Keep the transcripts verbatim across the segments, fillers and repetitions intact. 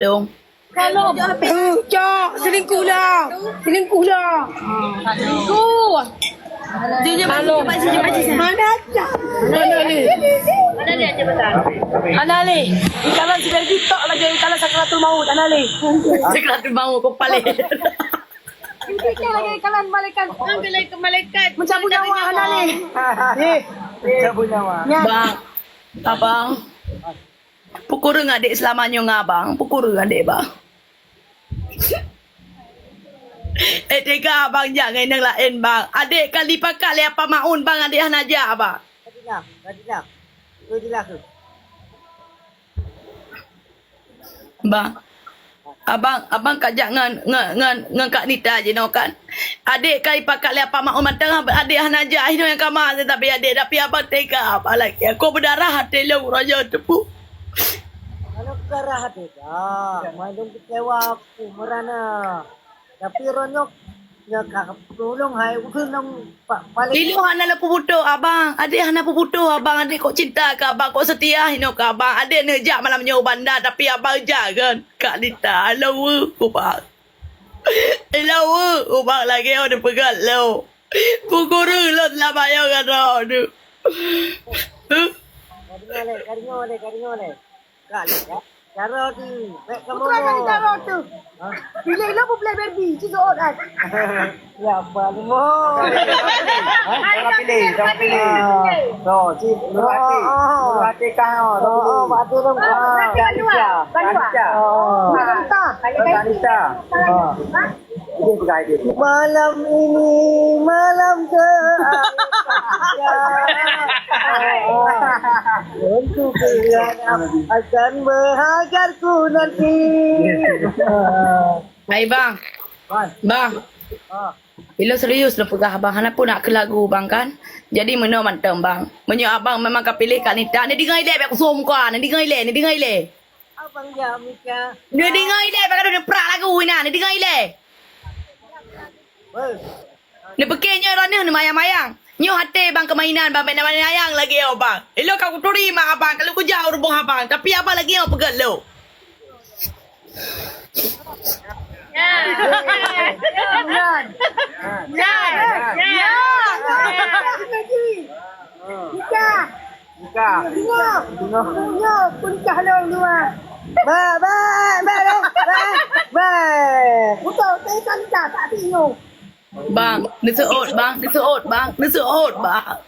Dong. Kalau, eh, cok, selingkuh lah. Selingkuh lah. Selingkuh. Dia, dia, dia, dia, dia, dia. Mana aja? Mana ni? Mana ni? Ikalon si Berbi tok lagi, ikalon sakratul maut, Anali. Sakratul maut, kau paling. Ini kan lagi ikalon malaikat. Malaikat, malaikat. Mencabut nyawa, Anali. Eh, mencabut nyawa. Ya. Bang, abang. Pukuri adék seulama nyoe ngon abang. Pukuri adék, bang. Eh, teuka abang jak ngon inong laén, bang. Adék ka jipakat lé Apa Maun, bang. Adék hana jak, bang. Ka dilah, ka dilah. Ka dilah tu. Bang. Abang, abang ka jak ngon, ngon, ngon, ngon Kak Nita jinoe kan? Adék ka jipakat lé Apa Maun mantong, adék hana jak inoe nyang kama, tapi adék, tapi abang teuka, apalagi aku beudarah até lôn uroe nyoe teupeu. Kalau beudarah até dah, mandum kecewa aku merana. Tapi uroe nyoe, nyoe ka tulông hai, ukeue nang pa-, paling. Ilôn hana lôn peubutoh abang, adék hana peubutoh abang, adék kok cinta keu abang, kok seutia inoe keu abang. Adék neujak malam nyoe u banda, tapi abang jak kan? Kak Nita, I love you, ku bang. I love you, ku bang, lagèe awak neupeugah lôn. Pukuri lôn lam ayong kata tu. Ka deungoe lé, ka deungoe lé, ka deungoe lé. Kan, ya. Cara tu, baik kamu. Bukan kan cara tu. Ha? Pilih lah, boleh Barbie, ci soal kan. Ya, apa limo? Ha? Cara pilih, cara pilih. Ah. So, ci nurut hati. Oh, oh. Nurut hati kau, oh, oh, pilih. Pak Abdul dong. Ah, Kak Lisa. Kak Lisa. Oh. Kak Lisa. Kak Lisa. Oh. Ini pegang dia. Malam ini malam ke. Untuk kalian akan berhajarku nanti. Hai bang. Bang. Bang. Ah. Ilôn serius lôn peugah abang, hana peue nak keu lagu bang kan. Jadi meunoe mantong bang. Meunyoe abang memang ka piléh Kak Nita, ni deungoe ilèe bèk kusum muka, ni deungoe ilèe, ni deungoe ilèe. Abang ya Mika. Ni deungoe ilèe bèk kadu neuprak lagu inan, ni deungoe ilèe. Weh. Neupiké nyoe droeneuh neumayang-mayang. Nyoe até bang keu mainan bang, bèk neumayang lagèe nyoe bang. Ilôn ka kuturi mak abang, ka lôn kujak u rumoh abang, tapi abang lagèe nyoe peugah lôn. Ya. Ya. Ya. Ya. Ya. Nikah. Nikah. Tengok. Tengok. Tengok pun nikah lôn dua. Ba, ba, ba, ba, ba. Betul, saya kan nikah tak tengok. Bang, neuseuôt, bang, neuseuôt, bang, neuseuôt, bang.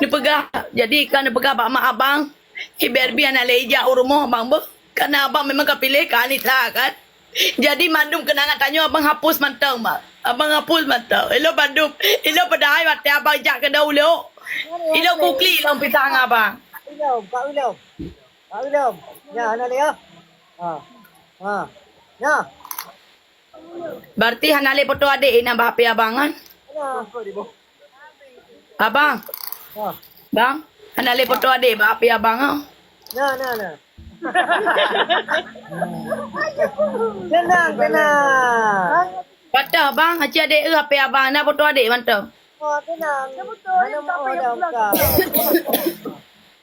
Neupeugah, jadi ka neupeugah bak mak abang, "Hi Barbie hana lé ijak u rumoh abang beuh, karena abang memang ka piléh Kak Anita kan." Jadi mandum keunangan tanyoe abang hapus mantong, bang. Abang hapus mantong. Ilôn mandum, ilôn padahai watèe abang jak keudeh u lôn. Ilôn kuklik lôn pisang abang. Ilôn, Kak Ilôn. Kak Ilôn. Ya, hana lé ya. Ha. Ha. Ya. Berarti hana lé foto adék inan bak H P abang kan? Hana. Abang. Ha. Bang, hana lé foto adék bak H P abang ah. Na, na, na. Tenang, tenang. Patah bang, aci adék eu H P abang, na foto adék mantong. Oh, tenang. Mana mau ada buka?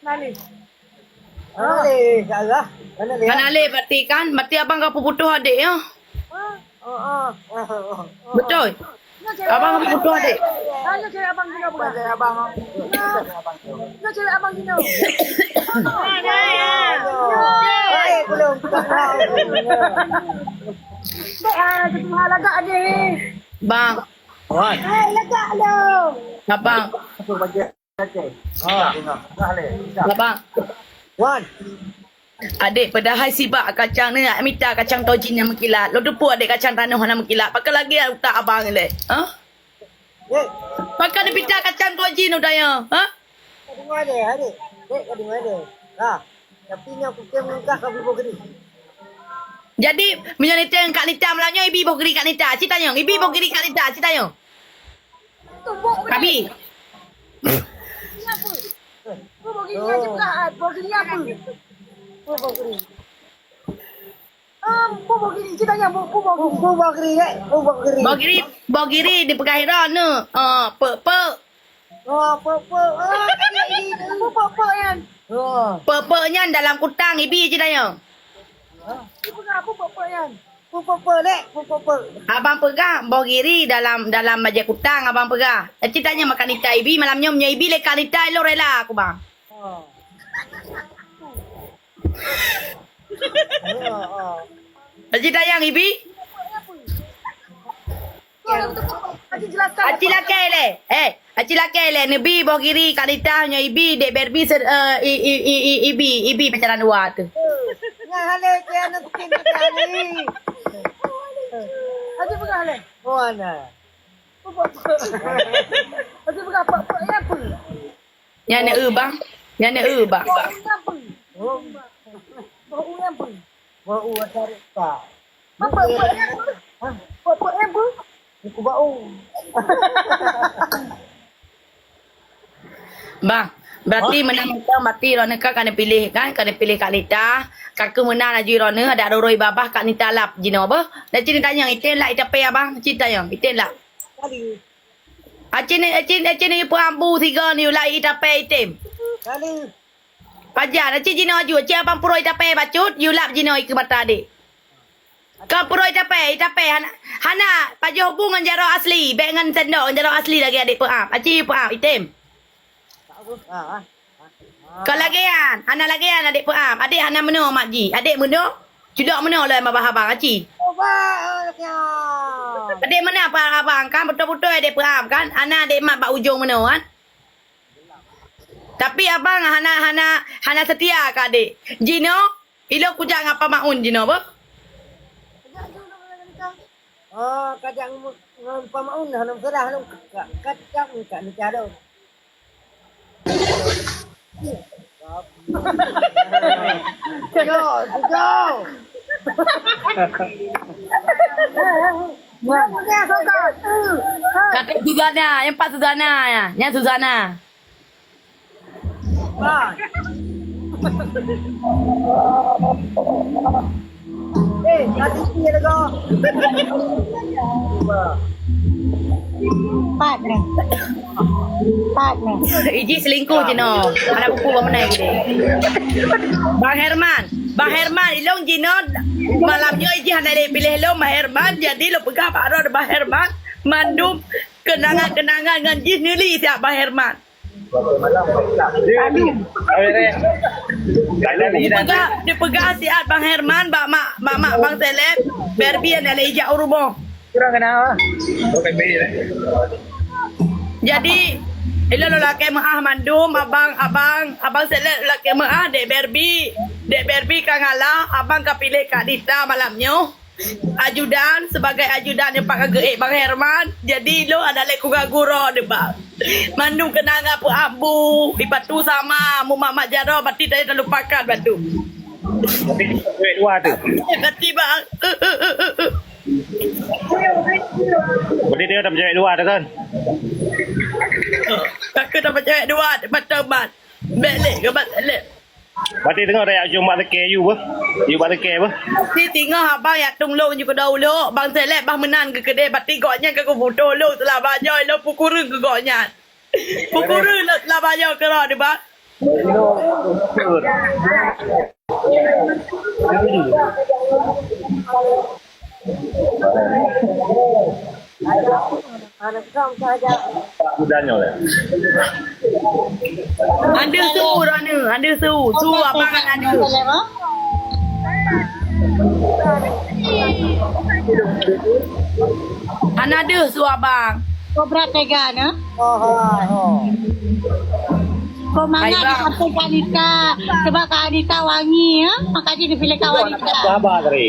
Nani? Hana lé, Kak Zah. Hana lé. Hana lé berarti kan? Berarti abang ka peuputoh adék nyoe. Oh, oh, oh, oh, oh. Beutôi? Abang ka peuputoh adék? Hana cewek abang gino bukan? Bukan cewek abang. Hana cewek abang gino. Eh, belum. Dek, ah, ketua lagak adék. Bang. Wan. Eh, lagak lo. Abang. Apa bagian? Abang. Wan. Adék, padahai sibak kacang ni nak mita kacang tojin nyang meukilat. Lôn teupeu adék kacang tanoh hana meukilat. Pakon lagèe utak abang ilèe? Ha? Dek. Pakon neupita kacang tojin udah nyoe? Ha? Ka deungoe deh, adék. Dek, ka deungoe deh. Lah. Tapi nyoe kutem langkah ka bubuk geude. Jadi, meunyoe neutém Kak Nita malam nyoe, ibi boh geude Kak Nita. Ci tanyong, ibi boh geude Kak Nita. Ci tanyong. Abi. Boh giri, boh giri. Boh giri, boh giri. Boh giri, boh giri, eh. Boh giri. Boh giri, boh giri dipeugah droeneuh. Ah, pek, pek. Oh, pek, pek. Ah, pek, pek nyan. Oh. Pek, pek nyan dalam kutang ibi ci tanyong. Hah? Ibu ngapa pek, Peue lé, peue, peue, peue. Abang peugah boh giri dalam, dalam bajèe kutang abang peugah. Aci tanyong bak Kanita Ibi malam nyoe, meunyoe Ibi lé Kanita, ilôn rela aku bang. Oh. Oh, oh. Aci tanyong Ibi. Aci lakèe lé. Eh, Aci lakèe lé, neubi boh giri Kanita nyoe Ibi, dek Barbie se-, eh, i, i, i, i, Ibi, Ibi pacaran dua tu. Nyan hana keu aneuk kecil tadi. Aci peugah lé. Oh, ana. Aci peugah apa? Apa ya apa? Nyan na eu bang. Nyan na eu bang. Oh, apa? Oh. Bau apa? Bau asar ka. Apa, apa, apa? Hah? Apa, apa, apa? Aku bau. Bang, berarti menang mantong, berarti droeneuh ka, ka neupiléh kan, ka neupiléh Kanita, ka keuh meunan laju droeneuh, adak roi-roi babah Kanita lap jinoe beuh. Dan cit tanyong, item lap itapé abang, cit tanyong, item lap. Kali. Acit ni, acit, acit ni peuambu sigoe ni ulai itapé item. Kali. Pajan, aci jinoe aju, aci abang puroi tapé bacut, yue lap jinoe ikeue mata adek. Ka puroi tapé, tapé, hana, hana, pajoh bu ngon jaroe asli, bèk ngon sendok, ngon jaroe asli lagèe adek peuam. Aci peuam, item. Ka lagèe nyan, hana lagèe nyan adek peuam. Adek hana meunoe mak ji. Adek meunoe, cudok meunoe lom babah abang, aci. Adek meunoe babah abang kan, beutôi-beutôi adek peuam kan. Hana adek mat bak ujong meunoe kan. Tapi abang hana, hana, hana seutia keu adek. Jinoe, ilôn kujak ngon Pak Maun jinoe beuh. Oh, kajak ngon, ngon Pak Maun hana meusalah lôn ka, ka, ka, ka nikah lôn. Yo, yo. Kakak Suzana, yang empat Suzana ya. Yang Suzana. Eh, nanti dia lego. Empat ni. Empat ni. Iji selingkuh jinoe. Ada buku bak mana iji? Bang Herman. Bang Herman, ilong jinoe malam nyoe iji hana lé pilih lom Bang Herman. Jadi lo peugah bak droe Bang Herman. Mandum kenangan-kenangan ngon jih neuli siat Bang Herman. Dipeugah, dipeugah siat Bang Herman bak mak, bak mak Bang Seleb, Barbie hana lé ijak u rumoh. Kurang kena ah. Jadi, ilong lo lakèe meu'ah mandum, abang, abang, abang Seleb lakèe meu'ah, dek Barbie, dek Barbie ka ngalah, abang ka piléh Kak Dita malam nyoe. Ajudan, sebagai ajudan nyang pat ka geuék Bang Herman. Jadi, lôn adak lé ku gaguro deh, Bang. Mandum keunangan peuambu, ipatu sama, mumat-mat jaroe, bati tadi talupakan batu. Cewek dua tu. Bati, Bang. Bati dia dah bercewek dua tu kan? Kakak dah bercewek dua, mata ban. Bèk lé, gabat lé. Berarti teungoh dak ujong bak lekee yue beuh. Yue bak lekee beuh. Berarti teungoh abang yak tueng lôn ju keudroe ulok, Bang Seleb bah meunan keu keudeh, berarti gobnyan ka geuputôh lôn seulama nyoe, lôn peukureueng keu gobnyan. Peukureueng lôn seulama nyoe keudroe deh, Bang. Ada su, Rona. Ada su. Su abang kan ada. Hana deuh su abang. Kobra tega na. Oh, oh, oh. Kau mangat sampai Kak Nita. Sebab Kak Nita wangi, ya. Maka dia pilih Kak Wanita. Sabar, Ri.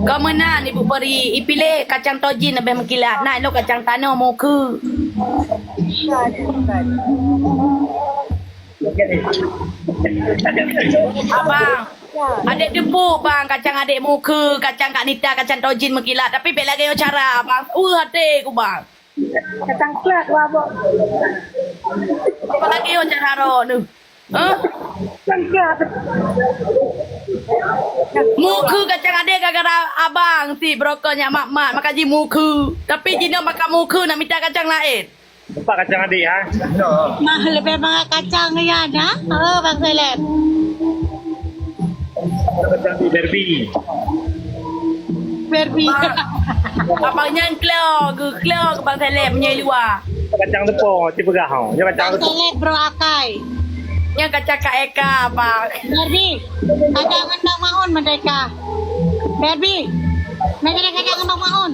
Kau meunan, Ibu Peri. Ipilih kacang tojin lebih mengkilat. Nah, lo kacang tanoh muka. Abang, adek tepuk bang, kacang adek muka, kacang Kak Nita, kacang tojin meukilat. Tapi bek lagèe nyoe cara, bang. Uh, até ku bang. Kacang plat, wah, bang. Apa lagi nyoe cara ro tu? Huh? Kacang plat. Muka kacang adek gara-gara abang si broker nyak mat-mat, maka ji muka. Tapi jinoe maka muka nak mita kacang lain. Nampak kacang adik, ha? Mah lebih banyak kacang ya, dah. Oh, Bang Seleb. Kacang adik Barbie. Barbie. Abang nyan klo, klo ke bang seleb menyai luar. Kacang teupông, cik peugah hong. Dia kacang Bang seleb bro akai. Nyan kacang Kak Eka, bang. Barbie. Kacang ngon Bang Maun merdeka. Barbie. Nak jadi kacang ngon Bang Maun.